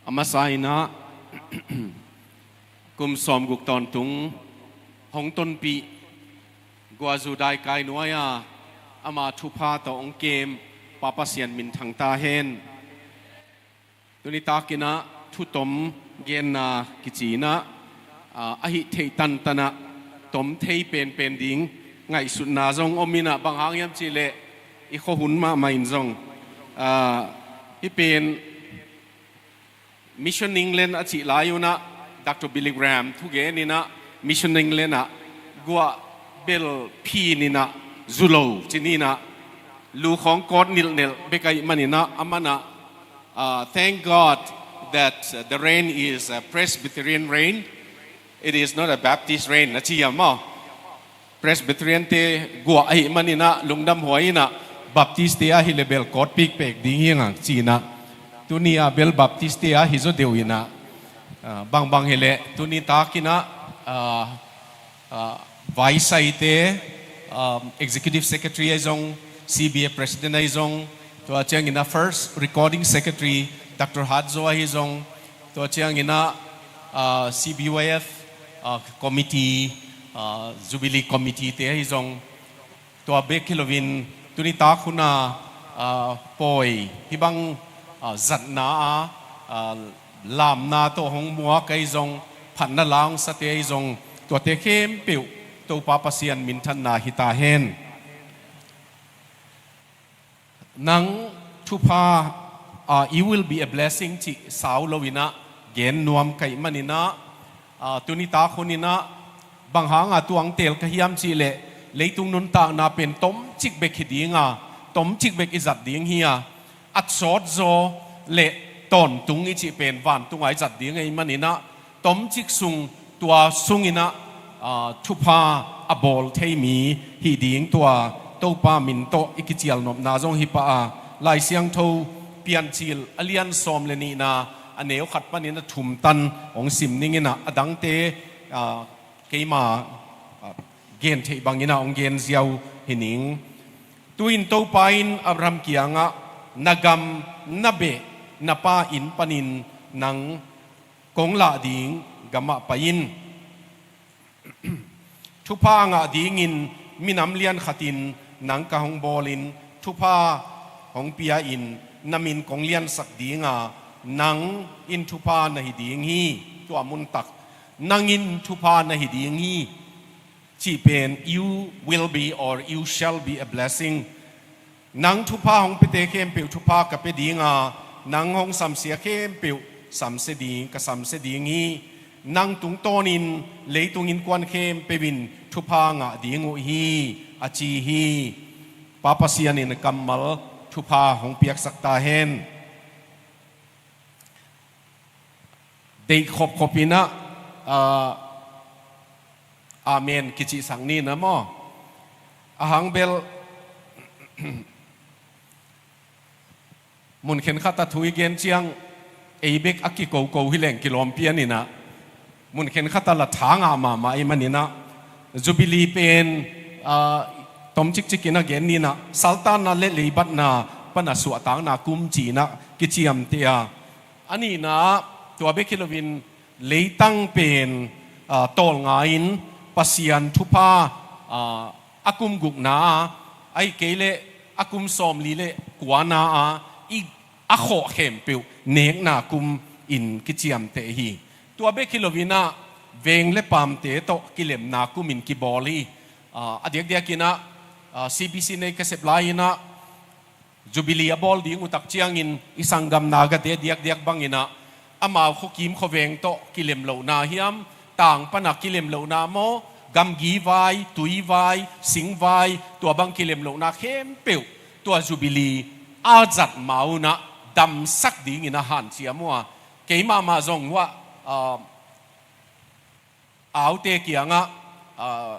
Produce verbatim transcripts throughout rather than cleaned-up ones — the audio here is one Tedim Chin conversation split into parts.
A masa in ah kum sawmguk tawntung hong tonpih Guazu daikai nuai-a ama thupha tawh hong kem Pa Pasian minthang ta hen. Tuni takin ah thutom genna kici in ah, aa, a hih theih tantan ah tom thei penpen ding ngaihsutna zong om in ah, bang hang hiam cih leh i khuahun mahmah in zong, aa, hih pen Mission England a cih lai un ah Doctor Billy Graham thugen in ah Mission England ah guah bel phin in ah zu lo ci-in ah lu khawng kawt nilhnelh bek ahih manin ah, aman ah, uh, "Thank God that, uh, the rain is a Presbyterian rain. It is not a Baptist rain," a ci a maw. Presbyterian-te guah ahih manin ah lungdam huai in ah, Baptist-te ahi leh bel kawt pikpek ding hi hang ci-in ah, tuni-a bel Baptist-te ahi zaw deuh in ah, ah, bangbang hi leh tuni takin ah, ah, ah, Vaisaite, ah, Executive Secretary ahi zong, C B A President ahi zong, tua ciangin ah First Recording Secretary Doctor Hat Zo ahi zong, tua ciangin ah, ah, C B Y F, ah, Committee, ah, Jubilee Committee-te ahi zong, tua bek hi loin tuni tak hun a, ah, pawi hih bang, ah, zatna a, ah, lamna tawh hong muak ahi zong, phatna la hong sate ahi zong, tuate khempeuh Topa Pasian minthanna hi ta hen. Nang thupha, ah, "You will be a blessing," cih sau lo in ah gen nuam ka hih manin ah, ah, tuni tak hun in ah bang hanga tua hong teel ka hiam cih leh, leitung nuntakna pen tomcik bek hi ding a, tomcik bek i zat ding hi a, a sawt zaw leh tawntung i cih pen vantung a i zat ding ahih manin ah, tomcik sung, tua sung in ah, aa, thupha a bawl thei mi hih ding, tua Topa min tawh i kicialnopna zong hi pah a, Lai Siangtho Piancil a lian sawm le nihna, a neu khat panin a thum tan hong sim ning in ah, a dangte, aa, keima, aa, gen theih bangin ah hong gen ziau hi ning. Tu-in Topa in Abraham kiangah, "Na gam, na beh, na pa inn panin nang kong lah ding gamah pai in. Thupha a ngah dingin minam lian khatin nang ka hong bawlin, thupha hong pia-in na min kong liansak ding a, nang in thupha na hi ding hi." Tua mun tak, "Nang in thupha na hi ding hi," cih pen, "You will be or you shall be a blessing." Nang thupha hong piate khempeuh thupha ka pia ding a, nang hong samsia khempeuh samsia ding, ka samsia ding hi. Nang tungtawnin leitung innkuan khempeuh in thupha ngah ding uh hi, a ci hi. Pa Pasian in a kammal thupha hong piaksak ta hen. Deih khopkhop in ah, ah, amen kicihsak ni na maw? A hang bel, mun khenkhat a thu i gen ciang, ei bek a kikoko hi leng kilawm pian in ah, mun khenkhat a la tha ngah mahmah ahih manin ah, Jubilee pen, ah, tom cikcik in a gen ni in ah, saltanna le leibatna pan a suahtakna kum ci-in ah kiciamteh a, a nihna ah, tua bek hi loin leitang pen, ah, tawlnga-in Pasian thupha, ah, a kum gukna ah, ahih kei leh a kum sawmli le kuana ah, i a khawh khempeuh nekna kum in kiciamteh hi. Tua bek hi loin ah, veng le paamte tawh kilemna kum in kibawl hi. Ah, a diakdiak in ah, ah, C B C nei ka sep lai in ah, Jubilee a bawl ding uh tak ciangin i sanggam Nagate diakdiak bangin ah, amau khuakim khuaveng tawh kilemlohna hiam, tang pan a kilemlohna maw, gamgi vai, tui vai, sing vai, tua bang kilemlohna khempeuh tua Jubilee a zat ma-un ah damsak dingin a hanciam uh a, keimah mah zong uh ah, ah, aute kiangah, ah,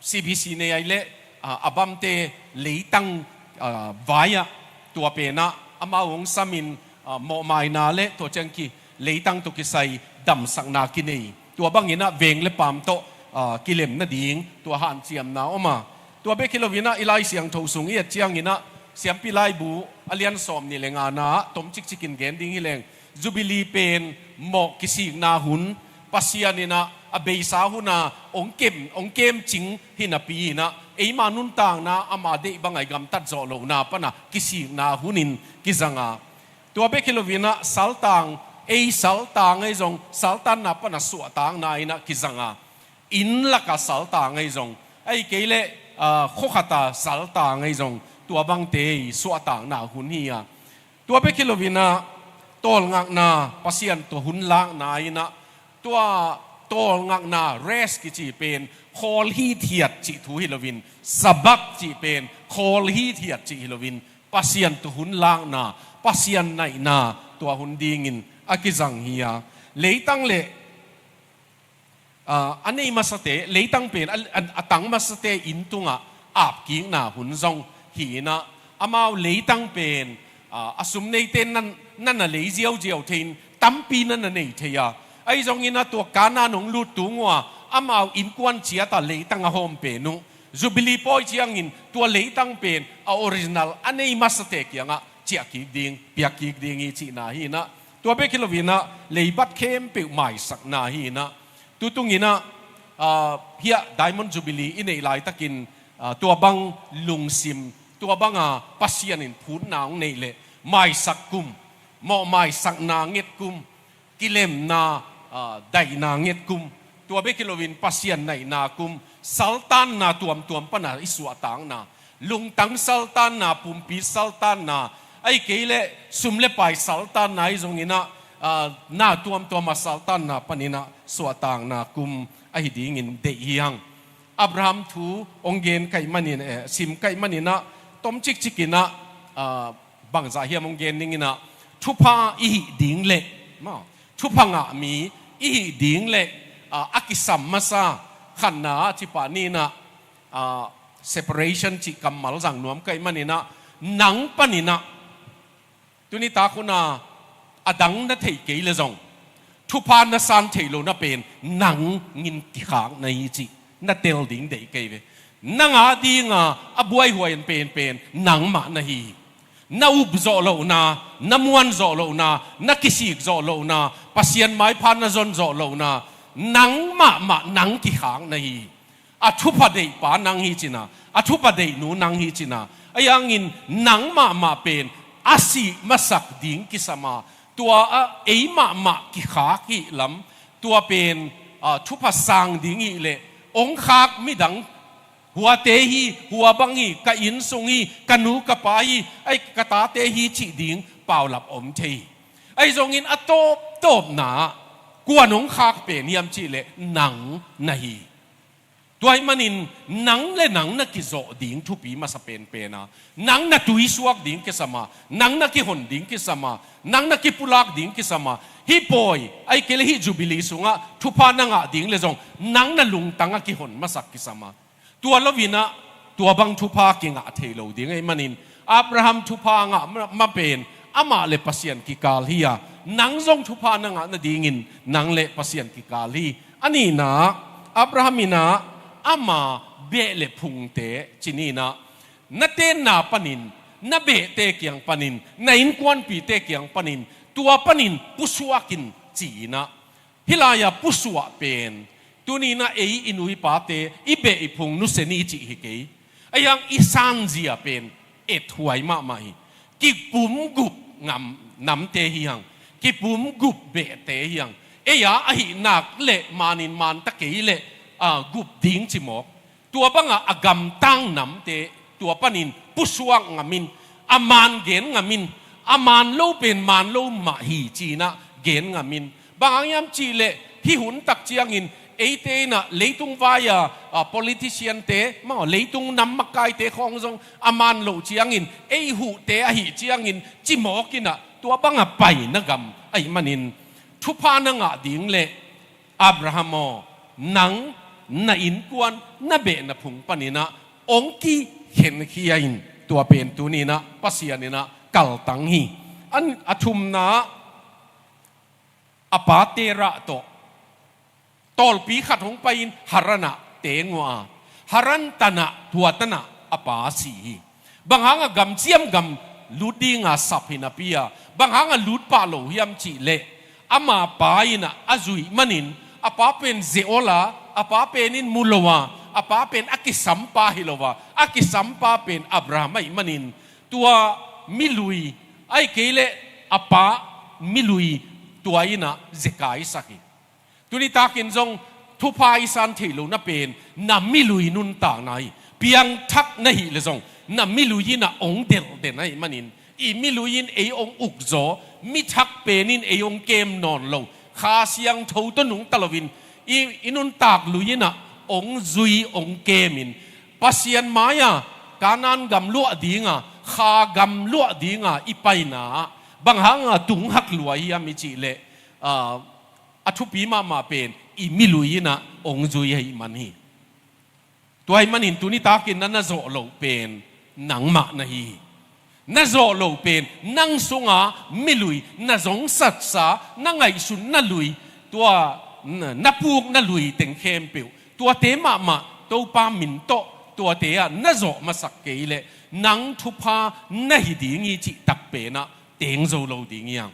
C B C nei ahih leh, ah, a bamte leitang, ah, vai-ah tua pen ah amau hong samin, ah, mawhmaina le tua ciang ki leitang tawh kisai damsakna kinei. Tua bangin ah veng le paam tawh, ah, kilem nading tua hanciamna om a. Tua bek hi loin ah i Lai Siangtho sung i et ciangin ah Siampi Laibu a lian sawm nih le ngana ah tom cikcikin gen ding hi leng, Jubilee pen mawh kisikna hun, Pasian in ah a beisa huna hong kem, hong kemcing hi napi in ah eima nuntakna ama deih bang a i gamtat zawh lohna pana kisikna hunin kizang a, tua bek hi loin ah saltang, ei saltang ahi zong saltanna pana suahtakna in ah kizang a, inn laka saltang ahi zong, ahih kei leh, aa, khuakhata saltang ahi zong, tua bangte i suahtakna hun hi a, tua bek hi loin ah tawlngakna, Pasian tawh hun lakna in ah, tua tawlngakna, rest kici pen khawl hithiat cih thu hi loin, Sabbath cih pen khawl hithiat cih hi loin, Pasian tawh hun lakna, Pasian naihna, tua hun dingin a kizang hi a, leitang le, aa, a nei masate, leitang pen a, a, a tang masate inn tungah apkikna hun zong hi in ah, amau leitang pen, aa, a sum neite nan, nan a lei ziauziau thei in, tampi nan a nei thei a, ahi zongin ah tua Kanaan hong lut tung uh a, amau innkuan ciat a leitang a hawm pen uh, Jubilee pawi ciangin tua leitang pen a original a nei masate kiangah ciah kik ding, piak kik ding hi cihna hi in ah, tua bek hi loin ah leibat khempeuh maisakna hi in ah, tu tungin ah, aa, hiah Diamond Jubilee i neih laitakin, aa, tua bang lungsim, tua banga Pasian in phutna hong neih leh maisak kum, mawh maisakna nget kum, kilemna, aa, daihna nget kum, tua bek hi loin Pasian naihna kum, saltanna tuamtuam pana i suahtakna, lungtang saltanna, pumpi saltanna, ahih kei leh sum le pai saltanna ahi zongin ah, aa, na tuamtuam a saltanna panin ah suahtakna kum ahi dingin deih hi hang. Abraham thu hong gen ka hih manin, eh, sim ka hih manin ah, tom cikcikin ah, aa, bangzah hiam hong gen ning in ah, thupha i hih ding leh, maw, thupha ngah mi i hih ding leh, aa, a kisam masa khatna ah cipah ni in ah, aa, separation cih kammal zang nuam ka hih manin ah, nang panin ah, tuni tak hun a, a dang na thei kei leh zong, thupha na san theih loh na pen nang in kikhak na hi cih na tel ding deih kei ve. Nang a dinga a buaihuai in penpen nangmah na hi. Na up zawh lohna, na muan zawh lohna, na kisik zawh lohna, Pasian maipha na zon zawh lohna, nangmah mah nang kikhak na hi. A thupha deihpa nang hi cin a, a thupha deihnu nang hi cin a, ahi hangin nangmah mah pen a sih masak ding kisam a, tua ah eimah mah kikhak hi lam, tua pen, aa, thupha sang ding hi leh, hong khak midang, huate hi, hua bang hi, ka inn sung hi, ka nu ka pa hi, ahih ka tate hi cih ding paulap om thei hi. Ahi zongin a tawptawpna ah kua'n hong khak pen hiam cih leh nang na hi. Tua ahih manin nang le nang na kizawh ding thupi masa penpen a, nang na tuisuak ding kisam a, nang na kihon ding kisam a, nang na kipulak ding kisam a, hih pawi, ahih kei leh hih Jubilee sungah thupha na ngah ding leh zong nang na lungtang a kihon masak kisam a, tua lo in ah tua bang thupha kingah thei lo ding ahih manin, Abraham thupha ngah ma, ma pen amah le Pasian kikal hi a, nang zong thupha na ngah nadingin nang le Pasian kikal hi. A nihna ah, Abraham in ah ama beh le phungte ci ni in ah, na tenna panin, na behte kiang panin, na innkuanpihte kiang panin, tua panin pusuak in ci in ah, hih lai-ah pusuak pen tuni in ah ei i nu i pate, i beh i phung nusia ni cih hi kei. Ahi hang i sanzia pen ethuai mahmah hi. Kipum gup ngam, namte hi hang. Kipum gup behte hi hang. Ei a ahih nak leh manin man ta kei leh, aa, gup ding ci mawk. Tua bangah a gamtang namte tua panin pusuak ngam in, a man gen ngam in, a man lo pen man lo mah hi ci in ah gen ngam in. Bang hang hiam cih leh hih hun tak ciangin eite in ah leitung vai-a, a, politician-te, maw, leitung nam makaite khawng zong a man loh ciangin, ei huhte ahih ciangin ci mawk in ah tua bangah paina gam ahih manin, thupha na ngah ding leh Abraham aw, nang na innkuan, na beh na phung panin ah hong kikhenkhia in, tua pen tuni in ah Pasian in ah kaltang hi. A, a thumna ah, a pa Terah tawh tawlpi khat hong pai-in Haran ah teng uh a, Haran tan ah, tua tan ah a pa si hi. Bang hang a gamciam gam lut dinga sap hi napi a, bang hanga lut pah lo hiam cih leh, ama pa in ah a zuih manin, a pa pen ze-awl a, a pa pen in mu lo a, a pa pen a kisampa hi lo a, a kisampa pen Abraham ahih manin, tua milui, ahih kei leh a pa milui, tua in ah zekai sak hi. Tuni takin zong thupha i san theih lohna pen na milui nuntakna hi. Piangthak na hih leh zong na milui in ah hong delh den ahih manin, i milui in ei hong ukzaw, mi thak pen in ei hong kem nawn lo, Kha Siangtho tawh nungta loin i, i nuntak lui in ah hong zui hong kemin, Pasian mai-a Kanaan gam luah dinga, Kha gam luah dinga i paina ah bang hanga tung hak lua hiam i cih leh, ah, a thupi mahmah pen i milui in ah hong zui ahih man hi. Tua ahih manin tuni takin na, na zawh loh pen nangmah na hi hi. Na zawh loh pen nang sunga milui, na zongsatsa, na ngaihsutna lui, tua na, na pukna lui teng khempeuh, tuate mahmah Topa min tawh tuate ah na zawh masak kei leh, nang thupha na hi ding hi cih tak pen ah teng zo lo ding hi hang.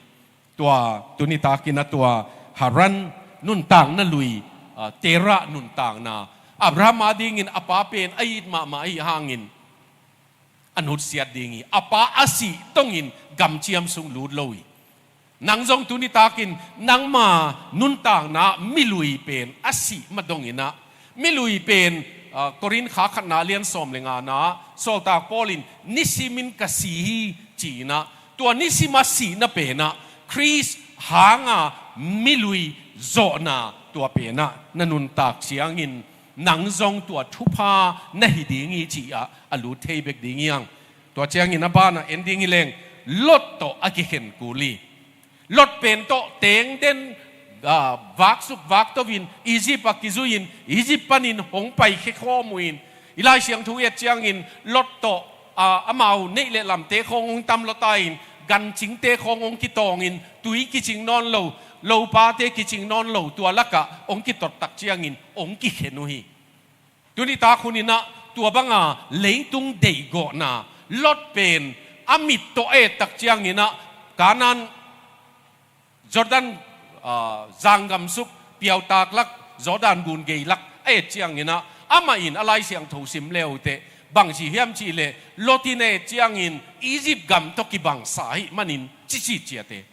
Tua tuni takin a tua Haran nuntakna lui, ah, Terah nuntakna, Abraham adingin a pa pen a it mahmah ahih hangin a nutsiat ding hi. A pa a sih dongin gamciam sung lut lo hi. Nang zong tuni takin nangma nuntakna milui pen a sih ma dongin ah, milui pen, ah, Korin kha khatna lian sawm le ngana ah sawltak Paul in nisimin ka si hi ci-in ah, tua nisim a sihna pen ah Khrist hanga milui zawhna tua pen ah na nuntak ciangin, nang zong tua thupha na hi ding hi cih ah a lut thei bek ding hi hang. Tua ciangin a banah en ding hi leng, Lot tawh a kikhen kul hi. Lot pen tawh teng den, ah, vaksuk vakto-in Egypt ah kizui-in Egypt panin hong paikhia khawm uh in, i Lai Siangtho i et ciangin Lot tawh, ah, amau neih le lamte khawng hong tam lua ta-in, gancingte khawng hong kitawngin, tui kicing nawn lo, lopate kicing nawn lo, tua lakah hong kitot tak ciangin hong kikhen uh hi. Tuni tak hun in ah tua banga leitung deihgawhna, Lot pen a mit tawh a et tak ciangin ah Kanaan, Jordan, ah, zanggam suk piautak lak, Jordan gun gei lak a et ciangin ah, amah in a Lai Siangtho sim le uh teh, bang ci hiam cih leh, Lot in a et ciangin Egypt gam tawh kibangsa ahih manin ci ci ciat e.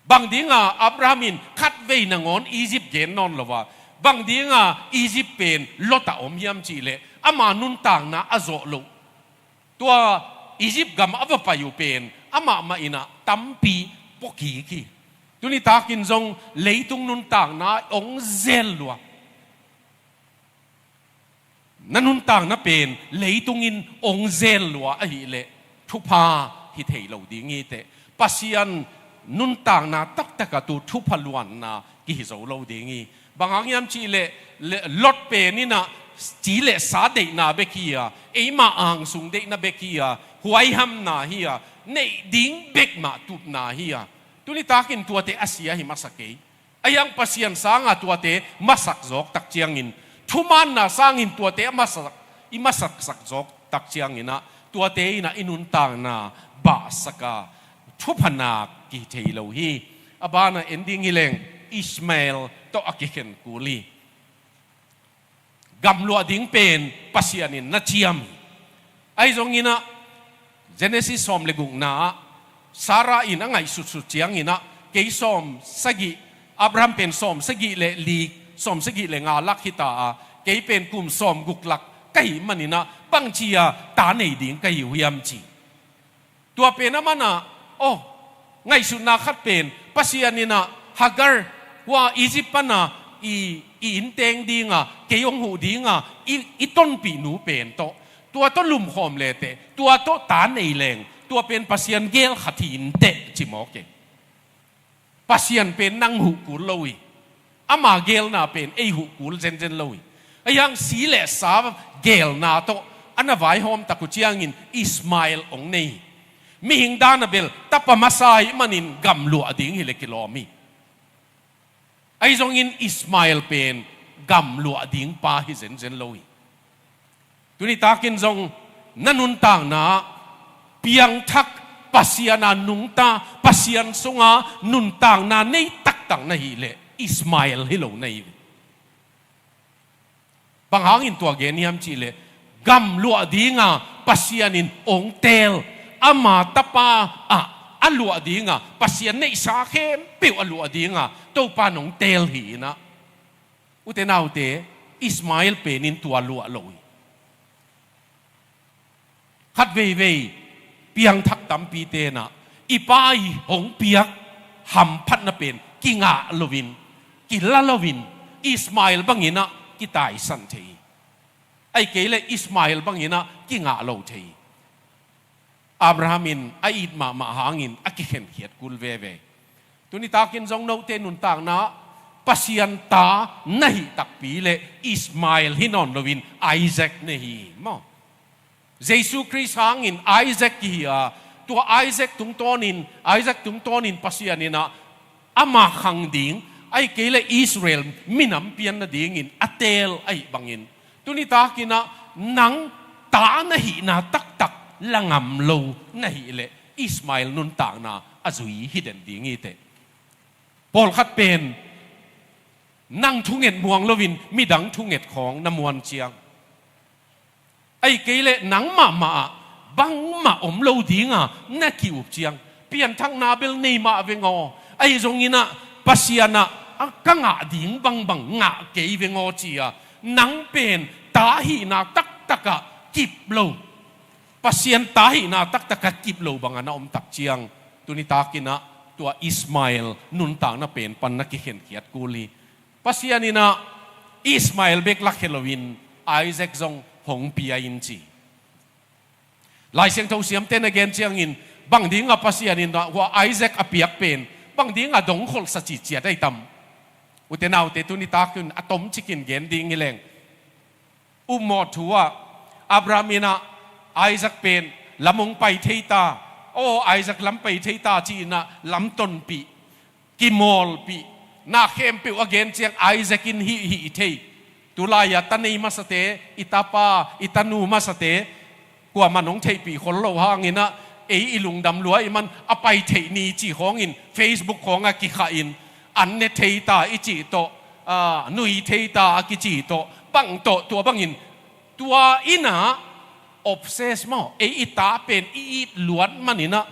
Bang dinga Abraham in khatvei nangawn Egypt gen nawn lo a, bang dinga Egypt pen Lot ah om hiam cih leh, ama nuntakna a zawh loh, tua Egypt gam a va pai uh pen amah mah in ah tampi pua kik hi. Tuni takin zong leitung nuntakna hong zel lua, na nuntakna pen leitung in hong zel lua ahih leh, thupha hi thei lo ding hi teh. Pasian nuntakna taktak ah tu thupha luanna kihi zo lo ding hi. Bang hang hiam cih leh, le, Lot pen in ah ci le sa deihna bek hi a, eima angsung deihna bek hi a, huaihamna hi a, neih ding bek mah tupna hi a, tuni takin tuate a sia hi masa kei. Ahi hang Pasian sanga tuate masak zawk tak ciangin, thumaanna sangin tuate a masak, i masaksak zawk tak ciangin ah, tuate in ah i nuntakna bahsak a, thupha nak kihi thei lo hi. A banah en ding hi leng, Ishmael tawh a kikhen kul hi. Gam luah ding pen Pasian in na ciam hi. Ahi zongin ah, Genesis sawm le gukna ah, Sarah in a ngaihsutsut ciangin ah, kei sawm sagih, Abraham pen sawm sagih le li, sawm sagih le nga lak hi ta a, kei pen kum sawm guk lak ka hih manin ah, bangci a ta nei ding ka hi uh hiam ci. Tua pen a manah, aw, ngaihsutna khat pen, Pasian in ah Hagar, hua Egypt pana i, i innteng dinga, kei hong huh dinga i, i tonpih nu pen tawh, tua tawh lumkhawm leteh, tua tawh ta nei leng, tua pen Pasian geel khat hi inteh ci mawk e. Pasian pen nang huh kul lo hi. Ama geelna pen ei huh kul zenzen lo hi. Ahi hang si le sa geelna tawh a na vaihawm tak uh ciangin Ishmael hong nei hi. Mihing dan a bel tapa masa ahih manin gam luah ding hi le kilawm hi. Ahi zongin Ishmael pen gam luah ding pa hi zenzen lo hi. Tuni takin zong na nuntakna ah Piangthak, Pasian a nungta, Pasian sunga nuntakna nei taktak na hih leh Ismael hi lo na hi. Bang hangin tua gen hiam cih leh, gam luah dinga Pasian in ong teel, ama tapa ah a luah dinga, Pasian neihsa khempeuh a luah dinga Topa in ong teel hi in ah. Ute naute, Ismael pen in tua luah lo hi. Khat veivei piangthak tampite in ah, i pa i hong piak hamphatna pen kingah loin, kila loin, Ismael bangin ah kitaisan thei hi. Ahih kei leh Ismael bangin ah kingah lo thei hi. Abraham in a it mahmah hangin a kikhenkhiat kul veve. Tuni takin zong note nuntakna ah Pasian ta na hih takpi leh Ismael hi nawn loin Isaac na hi hi maw? Jesu Khrist hangin Isaac kihi a, tua Isaac tungtawnin, Isaac tungtawnin Pasian in ah ama khang ding, ahih kei leh Israel minam pian nadingin a teel ahih bangin, tuni takin ah nang ta na hihna taktak la ngam lo na hih leh Ismael nuntakna a zui hi den ding hi teh. Pawlkhat pen nang thunget muang loin midang thunget khawng na muan ciang, ahih kei leh nang mahmah ah bangmah om lo dinga na ki-up ciang, pianthakna bel nei mah veng aw, ahi zongin ah Pasian ah ka ngah ding bangbang ngah kei veng aw ci-a, nang pen ta hihna taktak ah kip lo, Pasian ta hihna taktak ah kip lo bangah na om tak ciang, tuni takin ah tua Ismael nuntakna pen pan na kikhenkhiat kul hi. Pasian in ah Ismael bek lakhia loin Isaac zong hong pia in ci. Lai Siangtho siamte na gen ciangin, bang dinga Pasian in ah hua Isaac a piak pen bang dinga dongkholhsa cihciat ahi tam? Ute naute, tuni takin a tomcikin gen ding hi leng. Upmawh thu ah Abraham in ah Isaac pen lam hong pai thei ta, aw Isaac lam pai thei ta ci-in ah lam tonpih, kimawlpih, na khempeuh a gen ciang Isaac in hih hih thei. Tulai-a ta nei masate, i tapa, i tanu masate, kuaman hong theihpih khol lo hangin ah ei i lungdam lua ahih man a pai theih ni cih khawngin Facebook khawngah kikhah in, an ne thei ta i cih tawh, a, nui thei ta a kici tawh, bang tawh tua bangin, tua in ah obsess maw, ei i ta pen i it luat manin ah,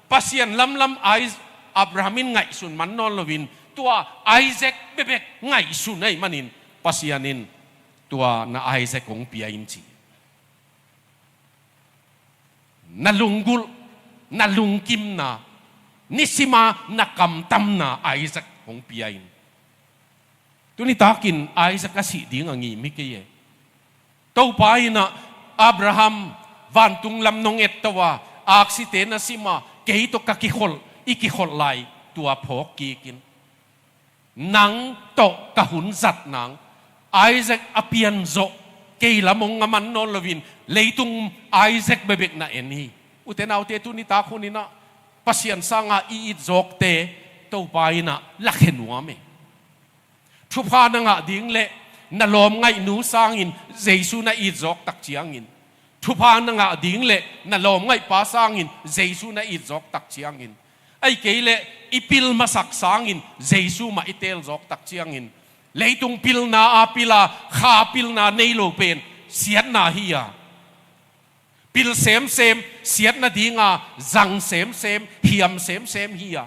Pasian lamlam Is-, Abraham in ngaihsun man nawn loin, tua Isaac bekbek ngaihsun ahih manin Pasian in tua na Isaac hong pia in ci. Na lunggulh, na lungkimna, nisima na kamtamna Isaac hong pia in. Tuni takin Isaac a sih ding a ngim hi kei e. Topa in ah, Abraham, vantung lam nong et to a, aksite na sim a, kei tawh ka kikholh, i kikholh lai tua phawk kik in. Nang tawh ka hun zat nang, Isaac a pian zawh, kei lam hong nga man nawn loin, leitung Isaac bekbek na en hi. Ute naute, tuni tak hun in ah, Pasian sanga i it zawkte, Topa in ah lakhe nuam e. Thupha na ngah ding leh na lawmngaihnu sangin Jesu na it zawk tak ciangin, thupha na ngah ding leh na lawmngaihpa sangin Jesu na it zawk tak ciangin, ahih kei leh i pil masak sangin Jesu mah i teel zawk tak ciangin, leitung pilna a pil a, kha pilna nei lo pen siatna hi a, pil semsem, siatna dinga zang semsem, hiam semsem hi a.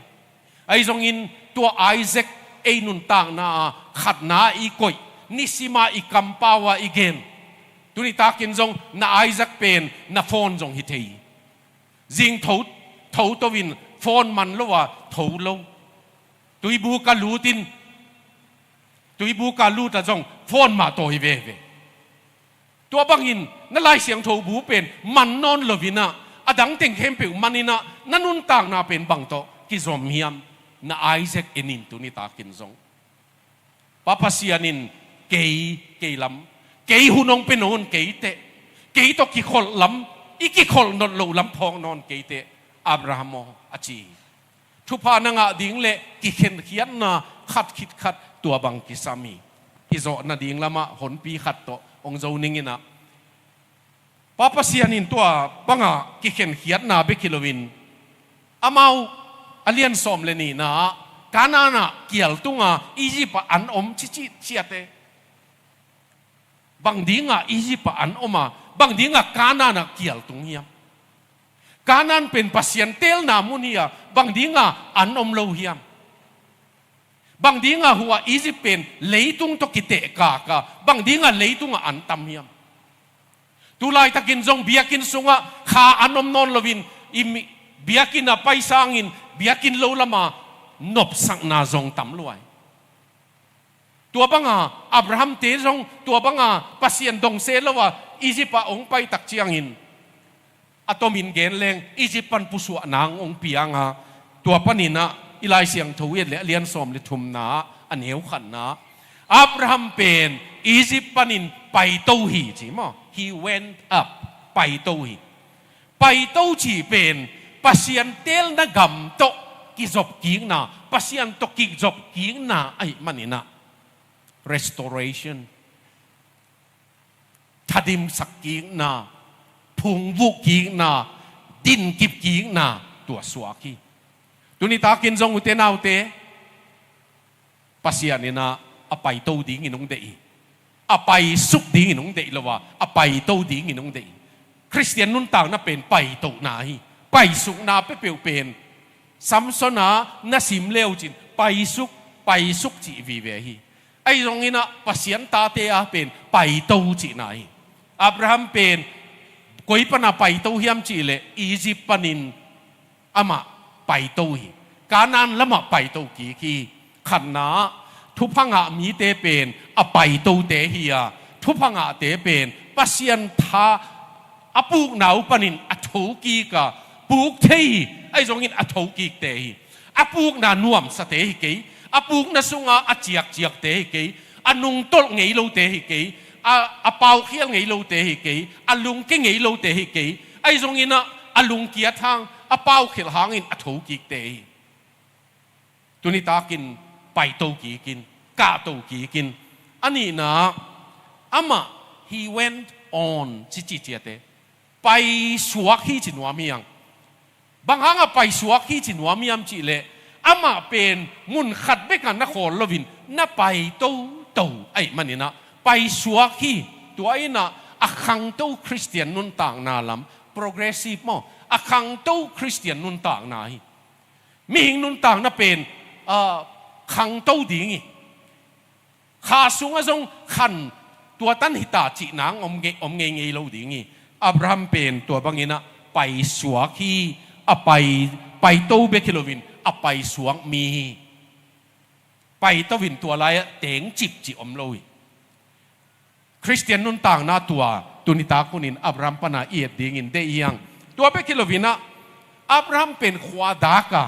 Ahi zongin tua Isaac ei nuntakna a khatna i koih, nisima i kampau a i gen. Tuni takin zong na Isaac pen na phone zong hi thei. Zing tho, tho to in phone man lo a tho lo. Tuibu ka lut in, tuibu ka lut a zong phone mah tawi veve. Tua bangin na Lai Siangtho bu pen man nawn lo in ah, a dang teng khempeuh man in ah, na nuntakna pen bang tawh kizom hiam? Na Isaac en in tuni takin zong. Pa Pasian in kei, kei lam, kei hun hong pia nawn kei teh, kei tawh kikholh lam, i kikholh nawn loh lam phawk nawn kei teh, Abraham aw, a ci hi. Thupha na ngah ding leh kikhenkhiatna khat khit khat tua bang kisam hi. I zawh nading lamah honpi khat tawh hong zo ning in ah. Pa Pasian in tua banga kikhenkhiatna bek hi loin, amau a lian sawm le nihna ah Kanaan ah kial tunga Egypt ah an om cicih ciate. Bang dinga Egypt ah an om a, bang dinga Kanaan ah kial tung hiam? Kanaan pen Pasian teelna mun hi a, bang dinga an om lo hiam? Bang dinga hua Egypt pen leitung tawh kitehkak a, bang dinga leitungah an tam hiam? Tulaitakin zong biakinn sungah kha an om nawn loin, i mi-, biakinn ah pai sangin biakinn lo lama nopsakna zong tam luai. Tua banga Abraham te zong tua banga Pasian dong se lo a Egypt ah hong pai tak ciangin, a tomin gen leng Egypt pan pusuah nang hong piang a, tua panin ah i Lai Siangtho i et leh a lian sawm le thumna ah a neu khatna, Abraham pen Egypt panin paito hi ci maw? He went up, paito hi. Paito cih pen Pasian teelna gam tawh kizopkikna, Pasian tawh kizopkikna ahih manin ah restoration, thadimsak kikna, phungvuh kikna, dinkip kikna, tua suak hi. Tuni takin zong ute naute, Pasian in ah a paito dingin hong deih hi. A paisuk dingin hong deih lo a, a paito dingin hong deih hi. Khristian nuntakna pen paitohna hi. Paisukna peuhpeuh pen Samson a na sim leucin paisuk, paisuk cih vive hi. Ahi zongin ah Pasian tate a pen paito cihna hi. Abraham pen koi pana paito hiam cihleh Egypt panin amah paito hi. Kanaan lamah paito kik hi. Khatna ah thupha ngah mite pen a paitote hi a, thupha ngahte pen Pasian tha a pukna uh panin a thokik a, puk thei hi. Ahi zongin a thokikte hi. A pukna nuamsate hi kei, a pukna sunga a ciakciakte hi kei, a nungtolh ngei lote hi kei, a, a paukhial ngei lote hi kei, a lungke ngei lote hi kei. Ahi zongin ah a lungkiat hang, a paukhial hangin a thokikte hi. Tuni takin paito kikin, kahto kikin. A nihna ah amah, he went on, ci ci ciate. Paisuak hi ci nuam hi hang. Bang hanga paisuak hi ci nuam hiam cihleh, amah pen mun khat beka na khawl loin na pai toto ahih manin ah paisuak hi. Tua in ah a khangto Khristian nuntakna lam, progressive maw, a khangto Khristian nuntakna hi. Mihing nuntakna pen, ah, khangto ding hi. Kha sungah zong khan tua tan hita cih nang om ngei, om ngeingei lo ding hi. Abraham pen tua bangin ah paisuak hi. A pai, paito bek hi loin a paisuak mi hi. Paito in tua lai-ah tengcip cih om lo hi. Khristian nuntakna tua tuni tak hunin Abraham pana i et dingin deih hi hang. Tua bek hi loin ah Abraham pen khuadak a,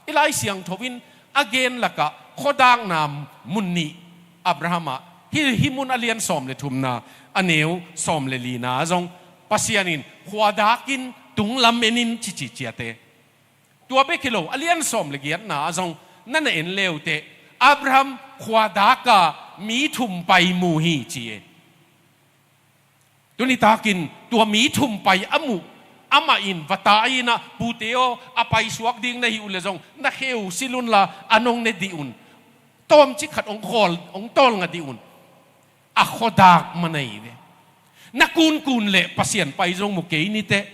i Lai Siangtho in a gen lakah khuadakna mun nih Abraham ah, hih, hih mun a lian sawm le thumna, a neu sawm le lina ah zong Pasian in khuadakin tunglam enin ci ci ciate. Tua bek hi lo, a lian sawm le giatna ah zong na na en leuteh, Abraham khuadak a mi thum pai mu hi ci e. Tuni takin tua mi thum pai a muh, amah in va ta in ah, pute aw, a paisuak ding na hih uh leh zong na kheu silh unla, a nong ne dih un. Tawmcik khat hong khawl, hong tawlnga dih un. A khuadak manei ve. Na kunkun leh Pasian pai zong mu kei niteh,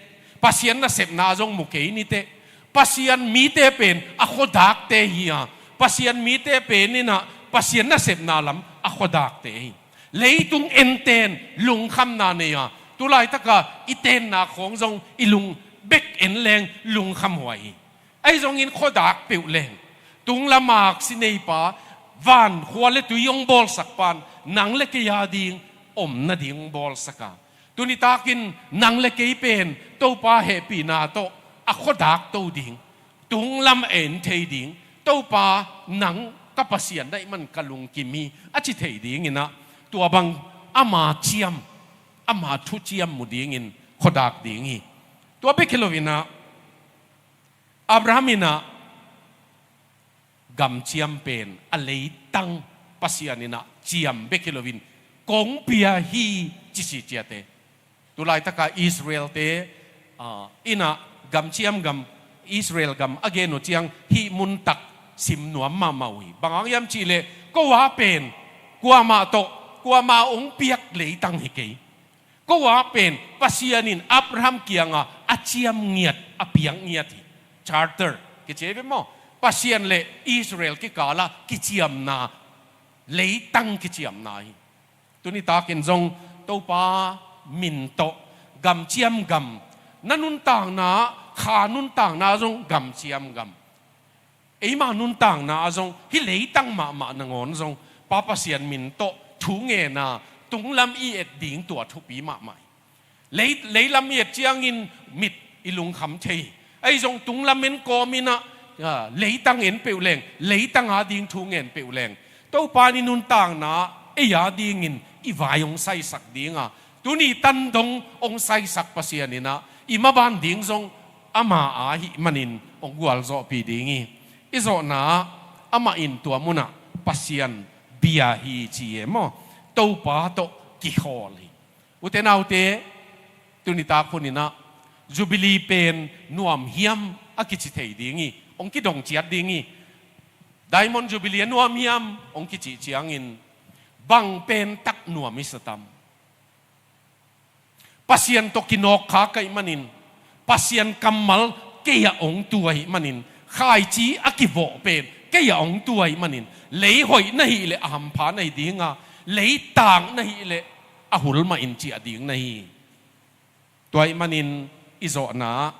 Pasian nasepna zong mu kei niteh. Pasian mite pen a khuadakte hi a, Pasian mite pen in ah Pasian nasepna lam a khuadakte hi. Leitung enten lungkhamna nei a, tulaitaka i tenna khawng zong i lung bek en leng lungkham huai hi. Ahi zongin khuadak peuh leng, tunglam aksi neipa, van khua le tui hong bawlsakpa'n nang le kei a ding om nading hong bawlsak a, tuni takin nang le kei pen Topa hehpihna tawh a khuadak to ding, tunglam a en thei ding, Topa nang ka Pasian na hih man ka lungkim hi, a ci thei dingin ah, tua bang ama ciam, ama thuciam mu dingin khuadak ding hi. Tua bek hi loin ah, Abraham in ah gamciam pen a leitang Pasian in ah ciam bek hi loin kong pia hi ci ci ciate. Tu laitaka Israel-te, ah, in ah gamciam gam, Israel gam a gen uh ciang hih muntak sim nuam mahmah uh hi. Bang hang hiam cihleh, ko a pen kuamah tawh, kuamah hong piak leitang hi kei. Ko a pen Pasian in Abraham kiangah a ciam ngiat, a piak ngiat hi. Charter kici hi ve maw? Pasian le Israel kikalah kiciamna, leitang kiciamna hi. Tuni takin zong Topa min tawh gamciam gam, na nuntakna, kha nuntakna zong gamciam gam. Eima nuntakna ah zong, hih leitang mahmah nangawn zong Pa Pasian min tawh thu ngen a, tunglam i et ding tua thupi mahmah hi. Lei, leilam i et ciangin mit i lungkham thei hi. Ahi zong tunglam en kawmin ah, ah, leitang en peuh leng, leitang ading thu ngen peuh leng, Topa in i nuntakna ei adingin i vai hong saisak ding a, tuni tan dong hong saisak Pasian in ah i maban ding zong ama ahih manin hong gualzawhpih ding hi. I zawhna ah, amah in tua munah Pasian bia hi ci e maw? Topa tawh kikhawl hi. Ute naute, tuni tak hun in ah Jubilee pen nuam hiam a kici thei ding hi, hong kidong ciat ding hi. Diamond Jubilee a nuam hiam hong kicih ciangin, bang pen tak nuam i sa tam? Pasian tawh kinawkkhak ahih manin, Pasian kammal kei ah hong tu ahih manin, khaici a kivawh pen kei ah hong tu ahih manin, lei hoih na hih leh a hampha na hi ding a, lei taak na hih leh a hul mah in ciah ding na hi. Tua ahih manin i zawhna ah,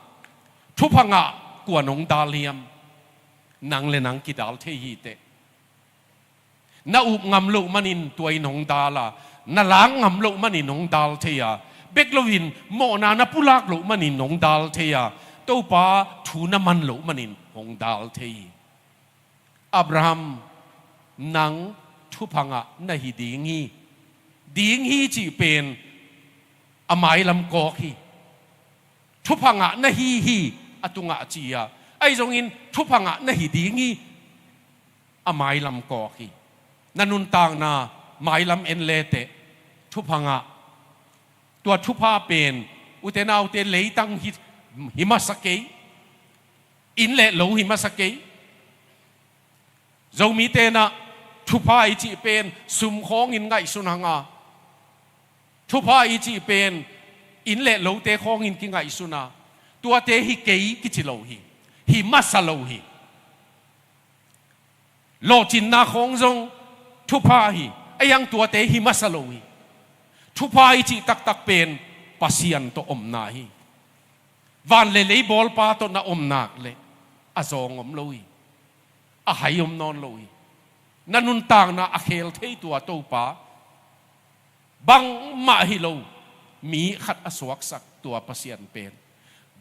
thupha ngah kua'n hong dal hiam? Nang le nang kidal thei hi teh. Na up ngam loh manin tua in hong dal a, na lak ngam loh manin hong dal thei a, bek loin mawhna na pulak loh manin hong dal thei a, Topa thu na man loh manin hong dal thei hi. Abraham, nang thupha ngah na hi ding hi. Ding hi cih pen a mailam kawk hi. Thupha ngah na hi hi, a tungah ci a, ahi zongin thupha ngah na hi ding hi, a mailam kawk hi. Na nuntakna mailam en leteh, thupha ngah. Tua thupha pen, ute naute, leitang hi, hi masa kei. Inn le lo hi masa kei. Zomite in ah thupha i cih pen sum khawngin ngaihsun hang a, thupha i cih pen inn le lote khawngin kingaihsun a, tuate hi kei kici lo hi. Hi masa lo hi. Lawhcinna khawng zong thupha hi. Ahi hang tuate hi masa lo hi. Thupha i cih taktak pen Pasian tawh omna hi. Van le lei bawlpa tawh na om nak leh a zawng om lo hi. A hai om nawn lo hi. Na nuntakna a khel thei tua Topa, bangmah hi lo, mi khat a suaksak tua Pasian pen,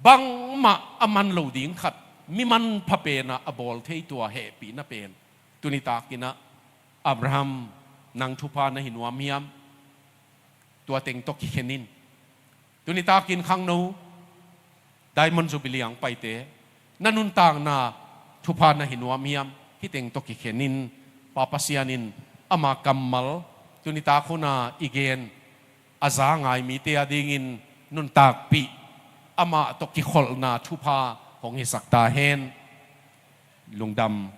bangmah a man lo ding khat, mi manpha pen ah a bawl thei tua hehpihna pen, tuni takin ah, Abraham, nang thupha na hi nuam hiam? Tua teng tawh kikhen in. Tuni takin khangno, Diamond Jubilee ang paite, na nuntakna thupha na hi nuam hiam? Hih teng tawh kikhen in. Pa Pasian in ama kammal, tuni tak hun a i gen, a za ngai mite adingin nuntakpih, amah tawh kikholhna thupha hong hisak ta hen. Lungdam.